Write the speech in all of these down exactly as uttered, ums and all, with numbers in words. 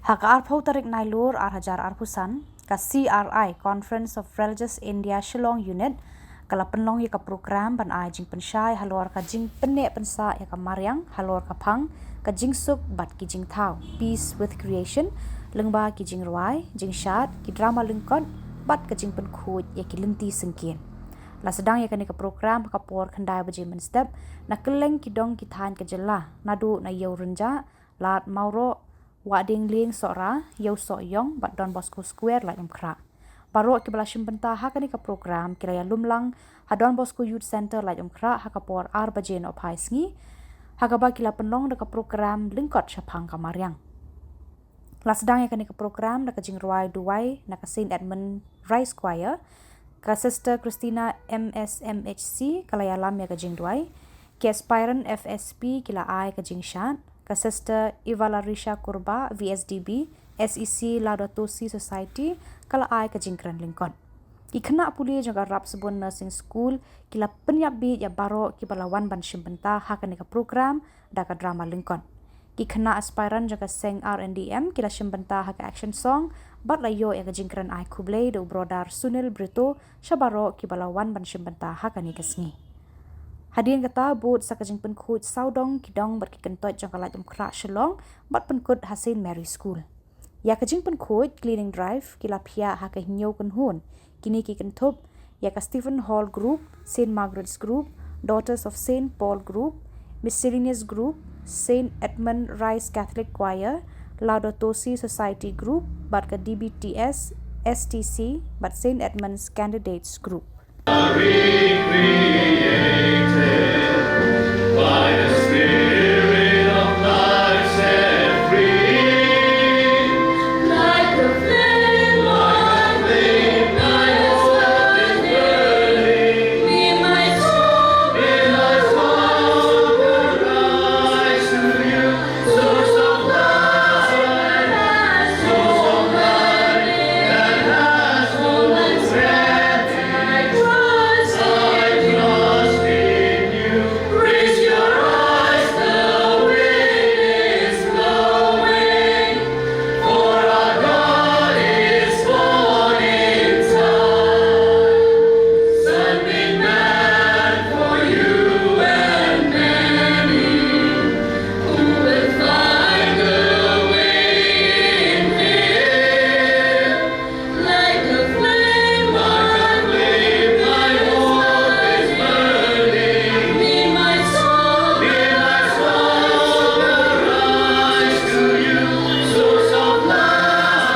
Ha ka arphew tarik Nailur ar hajar arphew san, ka C R I, Conference of Religious India Shillong Unit, ka la pynlong ïa ka program ban ai jingpynshai halor ka jingpyneh pynsah ïa ka mariang halor ka phang ka jingsuk bad ki jingthaw, Peace with Creation, lyngba ki jingrwai, jingshad, ki drama lyngkot bad ka jingpynkhuid ïa ki lynti syngkien. La sdang ïa kane ka program ha ka por khyndai baje mynstep na kylleng ki dong ki thaiñ ka jylla, naduh na Ïew Rynjah, Lad Mawroh, Wahdieng Lieng Sohra, Ïew Sohiong bad Don Bosco Square, Laitumkhrah. Baroh kiba la shim bynta ha kane ka program ki la ïalum lang ha Don Bosco Youth Centre, Laitumkhrah, ha ka por ar baje nohphai sngi, ha kaba ki la pynlong da ka program lyngkot shaphang ka mariang. La sdang ïa kane ka program da ka jingrwai duwai na ka Saint Edmund Rise Choir, ka Sister Christina M S M H C ka la ïalam ïa ka jingduwai, ki aspirant F S P ki la ai ka jingshad, ka Sister Ivalarisha Kurba, V S D B, S E C Laudato Si Society, ka la ai ka jingkren lyngkot. Ki khynnah pule jong ka Rapsbun Nursing School ki la pynïap bieit ïa baroh kiba la wan ban shim bynta ha kane ka program da ka drama lyngkot. Ki khynnah aspirant jong ka seng R N D M ki la shim bynta ha ka action song bad la ïoh ïa ka jingkren ai khublei da u Brother Sunil Brito sha baroh kiba la wan ban shim bynta ha kane ka sngi. Hadien kata, bud sa ka jingpynkhuid sawdong ki dong bad ki kyntoit jong ka Laitumkhrah Shillong bad pynkut ha Saint Mary School. Ïa ka jingpynkhuid cleaning drive ki la phiah ha ka hynñiew kynhun. Kine ki kynthup ïa ka Stephen Hall Group, Saint Margaret's Group, Daughters of Saint Paul Group, Miscellaneous Group, Saint Edmund Rise Catholic Choir, Laudato Si Society Group, bad ka D B T S, S T C bad Saint Edmund's Candidates Group. Recreated by the Spirit of life's every like a flame, like a flame, my soul is burning. May my soul, may my soul rise to you. Source of life, source of life that has no end. I trust, I trust in you. Raise your eyes, the wind is blowing, for our God is born in time. Sending man for you and many. Who will find a way in him? Like a flame, like a flame, my hope is burning. May my soul, may my soul rise to you, source of life,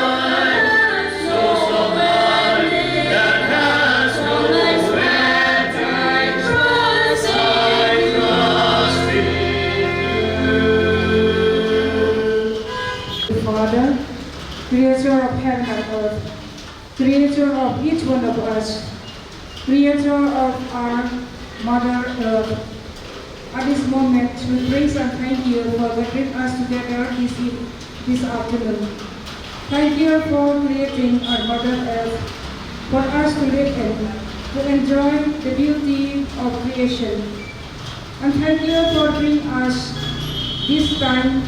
source of life that has no end. I trust, I trust in you. Father, creator of heaven and earth, creator of each one of us, creator of our Mother Earth. At this moment, we praise and thank you for gathering us together this eve-, this afternoon. Thank you for creating our Mother Earth for us to live in, to enjoy the beauty of creation. And thank you for bringing us this time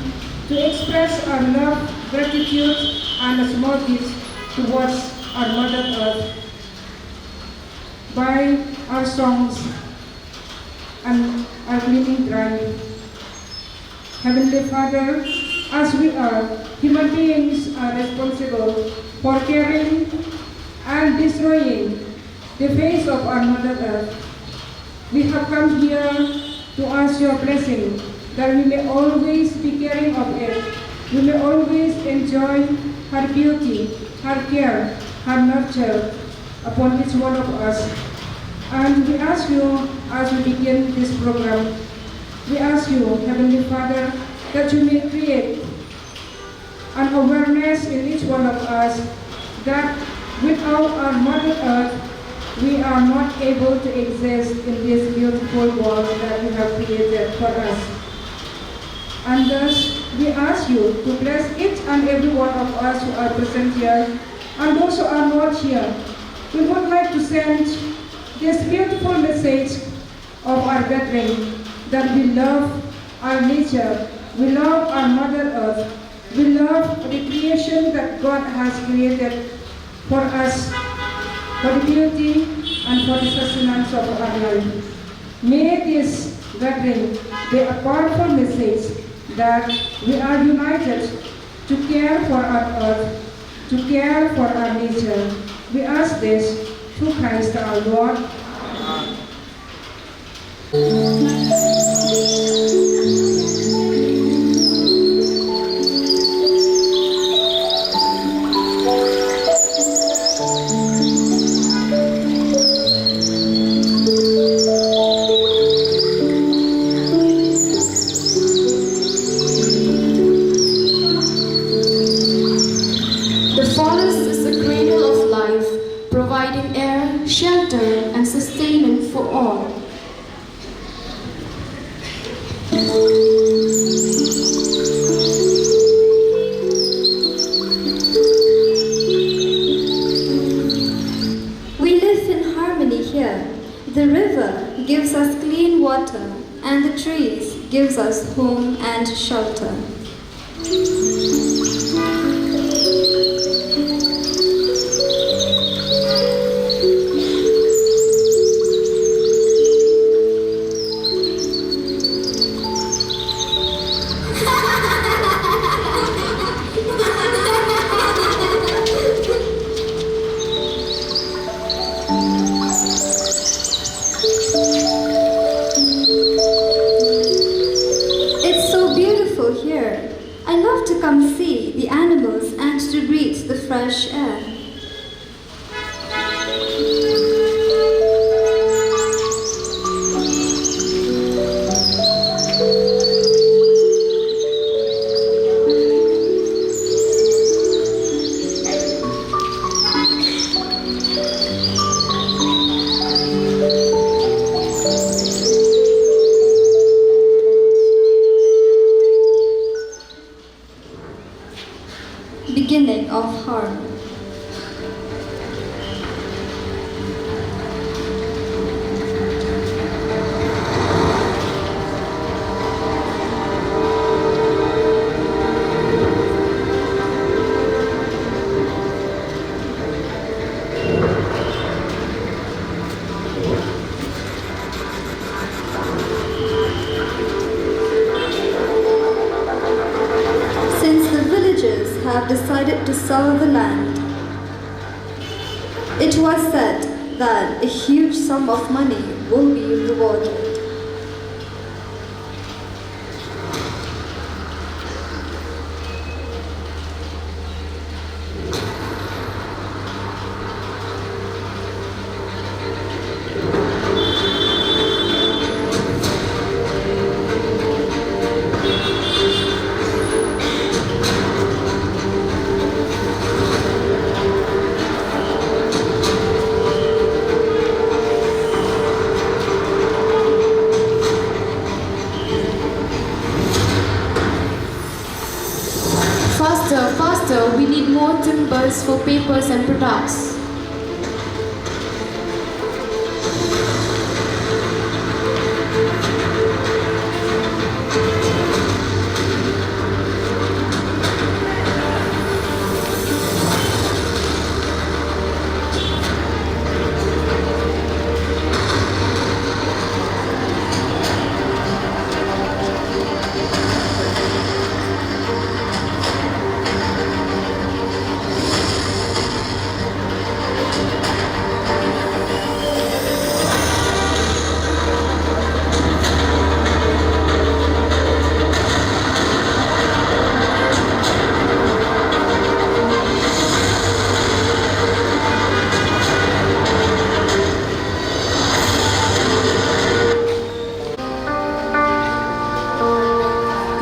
to express our love, gratitude, and a small gift towards our Mother Earth by our songs and our cleaning drive. Heavenly Father, as we are, human beings are responsible for caring and destroying the face of our Mother Earth. We have come here to ask your blessing, that we may always be caring of it. We may always enjoy her beauty, her care, her nurture upon each one of us. And we ask you, as we begin this program, we ask you, Heavenly Father, that you may create an awareness in each one of us that without our Mother Earth, we are not able to exist in this beautiful world that you have created for us. And thus, we ask you to bless each and every one of us who are present here and those who are not here. We would like to send this beautiful message of our gathering, that we love our nature, we love our Mother Earth, we love the creation. God has created for us, for the beauty and for the sustenance of our life. May this gathering be a powerful message that we are united to care for our earth, to care for our nature. We ask this through Christ our Lord. The forest is the cradle of life, providing air, shelter, and sustenance for all. We live in harmony here. The river gives us clean water, and the trees gives us home and shelter. It's so beautiful here. I love to come see the animals and to breathe the fresh air. Beginning of harm. Since the villagers have decided to sell the land, it was said that a huge sum of money will be rewarded. Faster, faster, we need more timbers for papers and products.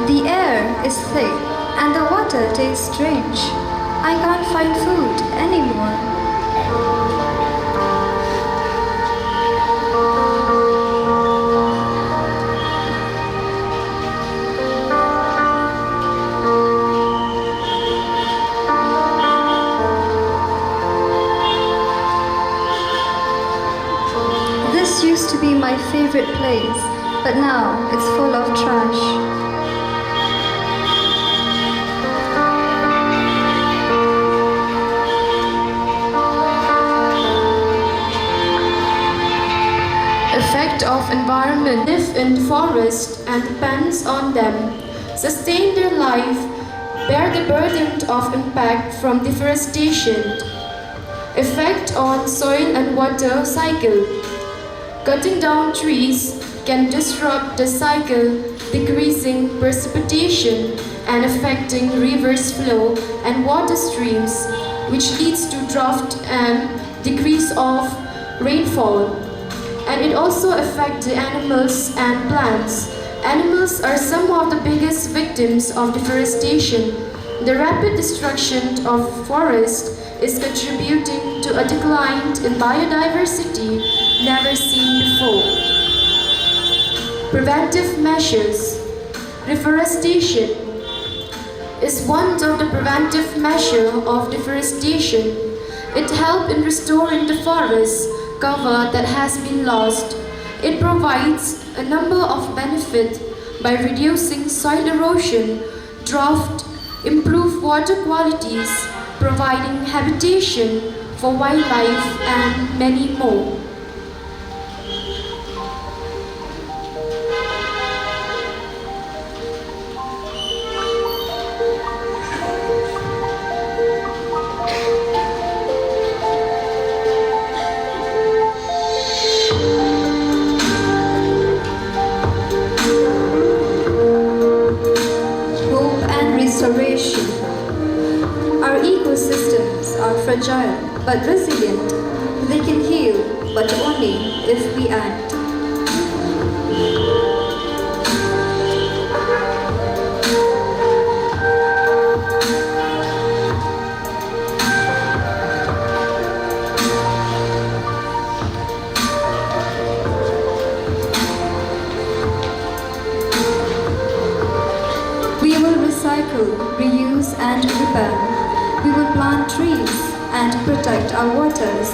The air is thick and the water tastes strange. I can't find food anymore. This used to be my favorite place, but now it's full of trash. environment, live in forest and depends on them, sustain their life, bear the burden of impact from deforestation, effect on soil and water cycle. Cutting down trees can disrupt the cycle, decreasing precipitation and affecting rivers flow and water streams, which leads to drought and decrease of rainfall. And it also affects the animals and plants. Animals are some of the biggest victims of deforestation. The rapid destruction of forest is contributing to a decline in biodiversity never seen before. Preventive measures. Reforestation is one of the preventive measure of deforestation. It helps in restoring the forest cover that has been lost. It provides a number of benefits by reducing soil erosion, drought, improve water qualities, providing habitation for wildlife, and many more. Hope and restoration. Our ecosystems are fragile but resilient. They can heal, but only if we act. We will recycle, reuse, and repair. We will plant trees and protect our waters.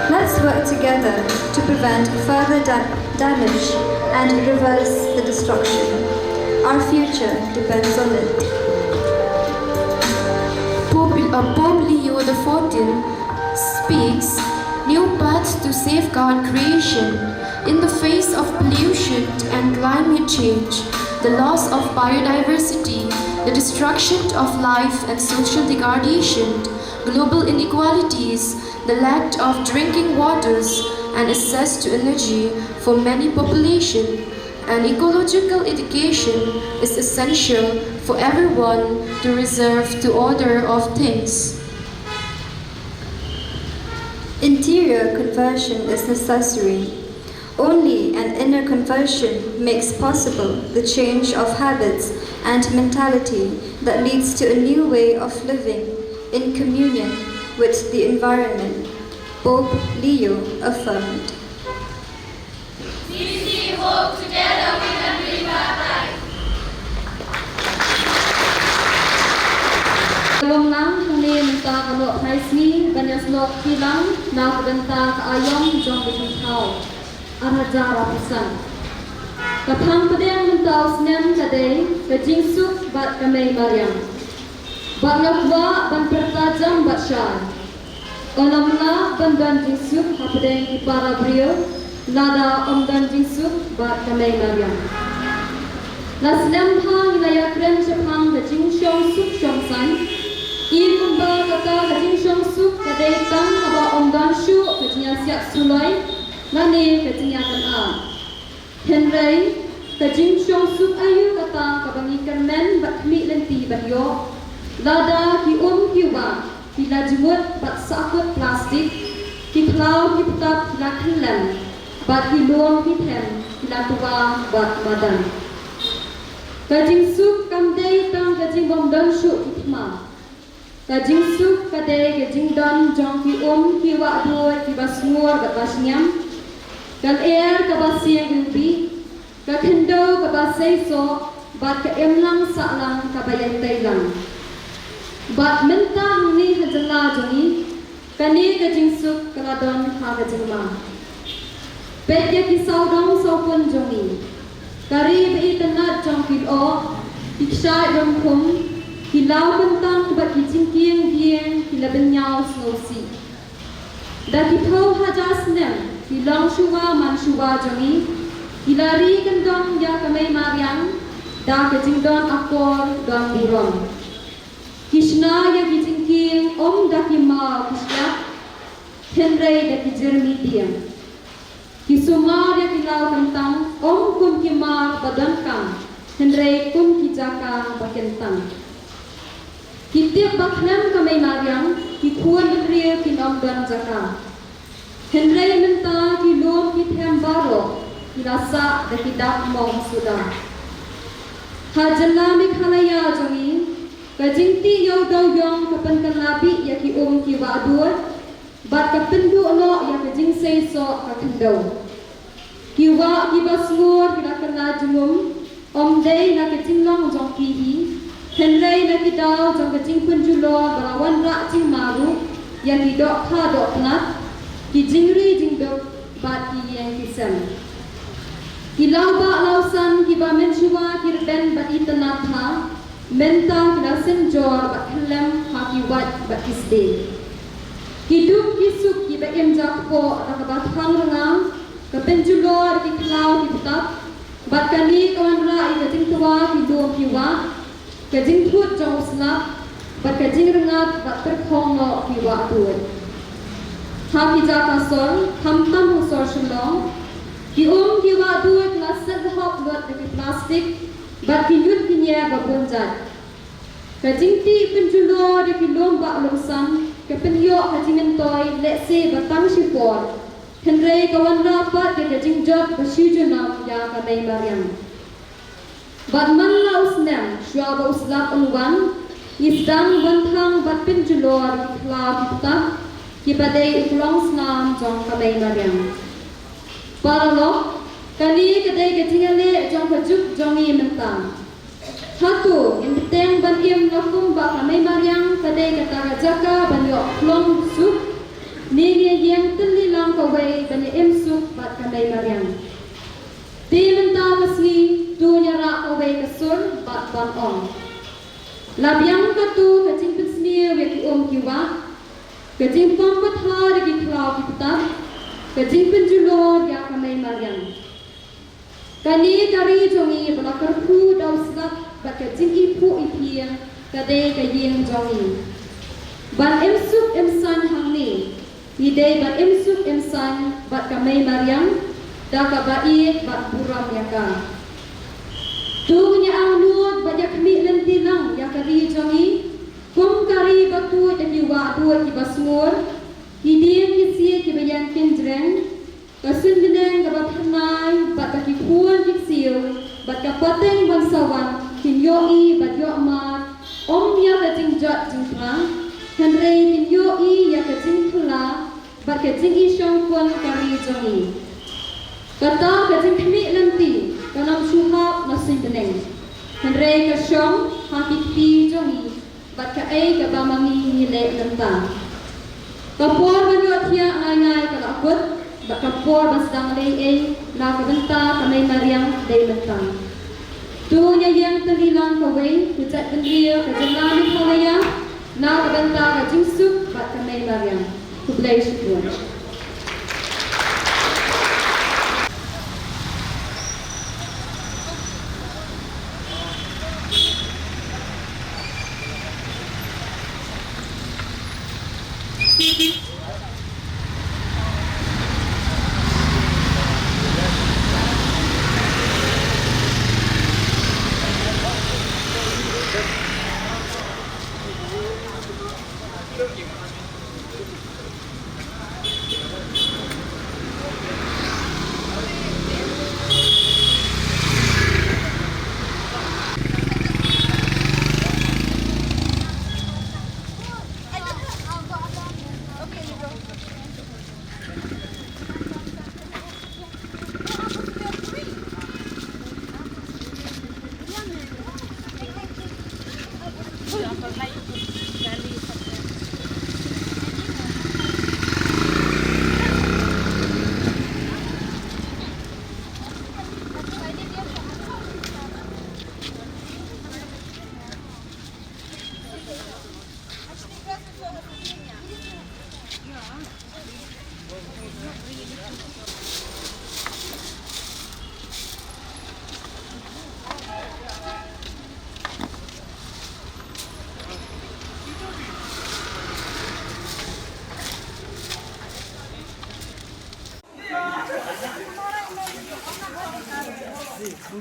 Let's work together to prevent further da- damage and reverse the destruction. Our future depends on it. Pope, uh, Pope Leo the fourteenth speaks new paths to safeguard creation. In the face of pollution and climate change, the loss of biodiversity, the destruction of life and social degradation, global inequalities, the lack of drinking waters and access to energy for many population, and ecological education is essential for everyone to reserve the order of things. Interior conversion is necessary. Only an inner conversion makes possible the change of habits and mentality that leads to a new way of living in communion with the environment, Pope Leo affirmed. Ka long lang hangne mynta ka Nohphaisngi ban ïasnoh kti lang na ka bynta ka aïom jong ka jingthaw ar hajar arphew san. Ka thang pdeng mynta u snem ka dei ka jingsuk bad ka mei mariang. Bad nga kwah ban pyrta jam bad shai. Ym lah ban don jingsuk hapdeng ki para briew lada ym don jingsuk bad ka mei mariang. La slem bha ngi la ïakren shaphang ka jingshong suk shong saiñ. I kumba kata ka jingshong suk ka dei tang haba ym don shuh ka jingïasiat suloi lane ka jingïakynad. Hynrei ka jingshong suk aïu kata kaba ngi kyrmen bad khmih lynti ban ïoh lada ki um ki wah ki la jngut bad sahkut plastik, ki khlaw ki btap ki la khyllem bad ki lum ki them ki la twa bad madan. Ka jingsuk kam dei tang ka jingbym don shuh ki thma. Ka jingsuk ka dei ka jingdon jong ki um ki wah duh kiba sngur bad ba shngiam, ka lyer kaba siang iwbih, ka khyndew kaba seisoh bad ka imlang sahlang kaba ïaitei lang. Bad mynta hangne ha jylla jong ngi kane ka jingsuk ka la don ha ka jingma. Peit ïa ki sawdong sawkun jong ngi. Ka ri ba itynnad jong ki lyoh, ki kshaid rymphum, ki law kyntang bad ki jingkieng bieng ki la bynñiaw sngewsih. Da ki phew hajar snem ki Long shuwa man shuwa jong ngi, ki la ri kyndong ïa ka Mei Mariang da ka jingdon akor don burom. Ki shna ïa ki jingkieng ym da ki maw ki shyiap, hynrei da ki jyrmi dieng. Ki sumar ïa ki law kyntang ym kum ki mar ba donkam, hynrei kum ki jaka ba kyntang. Ki tip ba khlem ka Mei Mariang, ki khun bynriew kin ym don jaka. Hynrei mynta ki lum ki them baroh ki la sah da ki dak mong suda. Ha jylla Meghalaya jong ngi, ka jingtih ïew dewiong ka pynkylla bih ïa ki um ki wah duh, bad ka pynduh noh ïa ka jingseisoh ka khyndew. Ki wah kiba sngur ki la kylla jingum, ym dei na ka jinglong jong ki hi, hynrei na ki daw jong ka jingpynjulor ba la wanrah jingma ruh ïa ki dohkha dohknat, ki jingri jingduk bad ki ïing ki sem. Ki lawbah lawsan kiba mynshuwa ki rben bad itynnad bha, mynta ki la synjor bad khyllem ha ki wait bad ki sdie. Ki duk ki suk kiba im jakpoh da kaba thang rnga, ka pynjulor ki khlaw ki btap, bad kane ka wanrah ïa ka jingtwa ki lum ki wah, ka jingthut jong u slap, bad ka jingrngat bad pyrkhong noh ki wah duh. Ha ki jaka sor, khamtam ha sor Shillong, ki um ki wah duh ki la set hok lut da ki plastik, bad ki ñiut ki ñier ba bun jait. Ka jingtih pynjulor ïa ki lum bah lum san, ka pynïoh ka jingmyntoi lehse ba tang shipor, hynrei ka wanrah pat ïa ka jingjot ba shi junom ïa ka Mei Mariang. Bad man la u snem shuwa ba u slap un wan, ngi sdang ban thang bad pynjulor ïa ki khlaw ki btap, kiba dei u klong snam jong ka Mei Mariang. Paralok, kane ka dei ka jingïaleh jong ka juk jong ngi mynta. Hato ngin bteng ban im la kumba ka Mei Mariang ka dei kata ka jaka ban ïoh klong suk, ne ngin ïeng tylli lang kawei ban ïa im suk bad ka Mei Mariang? Te mynta ka sngi, to ngin ïa rah kawei ka sur bad ban ong: La biang kato ka jingpynsniew ïa ki um ki wah, ka jingpang pathar ïa ki khlaw ki btap, ka jingpynjulor ïa ka Mei Mariang. Kane ka ri jong ngi ba la kyrkhu da u slap bad ka jingiphuh iphieng ka dei ka ïing jong ngi. Ban im suk im saiñ hangne, ngi dei ban im suk im saiñ bad ka Mei Mariang da kaba ïeit bad burom ïa ka. To ngin ïa angnud bad ïa khmih lynti lang ïa ka ri jong ngi kum ka ri ba tuid ïa ki wah duh kiba sngur, ki dieng ki siej kiba ïeng kynjreng, ka suiñ bneng kaba phyrnai bad ka ki khun ki ksiew bad ka pateng ban sa wan kin ïohi bad ïohmad ym ïa ka jingjot jingpang, hynrei kin ïohi ïa ka jingkylla bad ka jingïashongkun ka ri jong ngi. Kata ka jingkhmih lynti kan ym shu hap na suiñ bneng, hynrei ka shong ha ki kti jong ngi bad kaei kaba ma ngi ngi leh mynta. Ka por ban ïohthiah ngai ngai ka la kut, bad ka por ban sdang leh ei na ka bynta ka Mei Mariang dei mynta. To ngin ïa ïeng tylli lang kawei, ko jaitbynriew ka jylla Meghalaya, na ka bynta ka jingsuk bad ka Mei Mariang. Khublei shibun. Oi,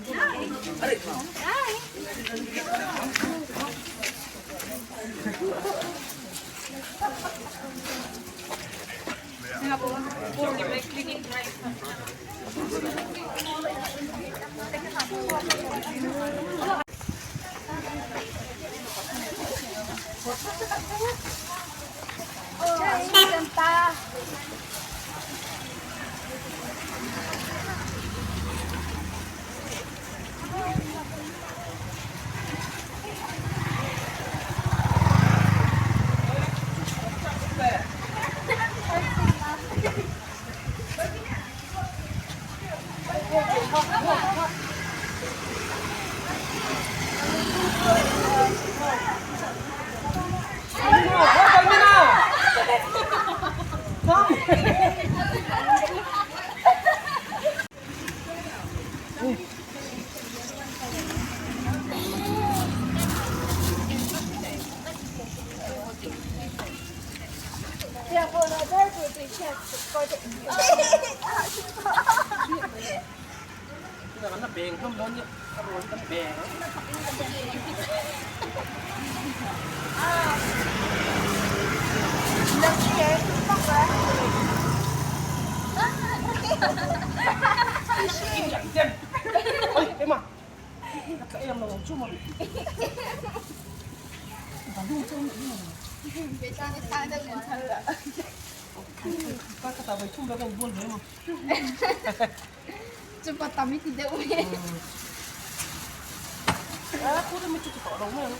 Emma. Ka em na wang cuma. Ka kata bai cuma kan bun bai ma. Cepat kami tidak boleh. Ah, aku dah macam tu tak orang mana.